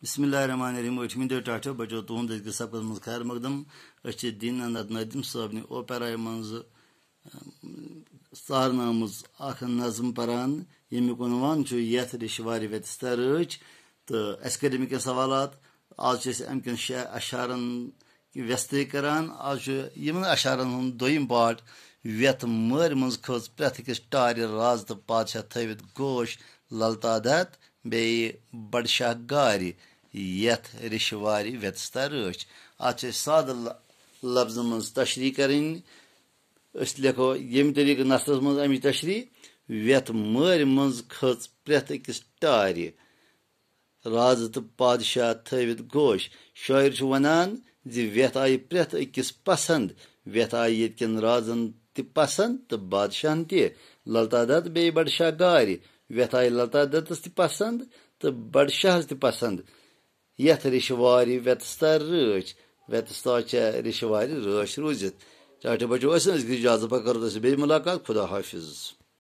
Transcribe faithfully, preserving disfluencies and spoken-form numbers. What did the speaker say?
بسم اللہ الرحمن الرحیم۔ ٲٹھمہِ دۄہ ٹاٹھیو بچو تُہُنٛد أزکِس سبقس منٛز خیر مقدم۔ أسۍ چھِ دین احمد نادم صٲبنہِ اوپیرایہِ منٛز، اَم، ژارنٲومٕژ اکھ نظم پران، ییٚمیُک عنوان چھُ یتھ ریشہِ وارِ ویتستہ رٲچھ۔ تہٕ اَسہِ کٔرۍ أمِکۍ کینٛہہ سوالات۔ آز چھِ أسۍ اَمہِ کٮ۪ن شےٚ اشعارن ویستٕے کران۔ آز چھُ یِمن اشعارن ہُنٛد دوٚیِم پارٹ۔ ویتھ مٲرۍ منٛز کھٔژ پرٛٮ۪تھ أکِس ٹارِ، راز تہٕ پادشاہ تھٲوِتھ گوش للتادت بیٚیہِ بڈشاہ گارِ۔ یتھ ریشہِ وارِ ویتستہ رٲچھ۔ اتھ چھِ أسۍ سادٕ ل-، لفظن منٛز تشریح کرٕنۍ۔ أسۍ لیکھو ییٚمہِ طریٖقہٕ نثرس منٛز امِچ تشریح۔ ویتھ مٲرۍ منٛز کھٔژ پرٛٮ۪تھ أکِس ٹارِ، راز تہٕ پادشاہ تھٲوِتھ گوش۔ شٲعر چھُ ونان زِ ویتھ آیہِ پرٛٮ۪تھ أکِس پسند۔ ویتھ آیہِ ییٚتہِ کٮ۪ن رازن تہِ پسند تہٕ بادشاہن تہِ۔ للتادت بیٚیہِ بڈشاہ گارِ۔ ویتھ آیہِ للتادتس تہِ پسند تہٕ بڈشاہس تہِ پسند۔ یتھ ریشہِ وارِ ویتستہ رٲچھ۔ ویتستہ چھےٚ ریشہِ وارِ رٲچھ روٗزِتھ۔ چاٹھیو بچو، أسۍ ٲسۍ اجازت، پتہٕ کرو تۄہہِ سۭتۍ بیٚیہِ مُلاقات۔ خدا حافظ۔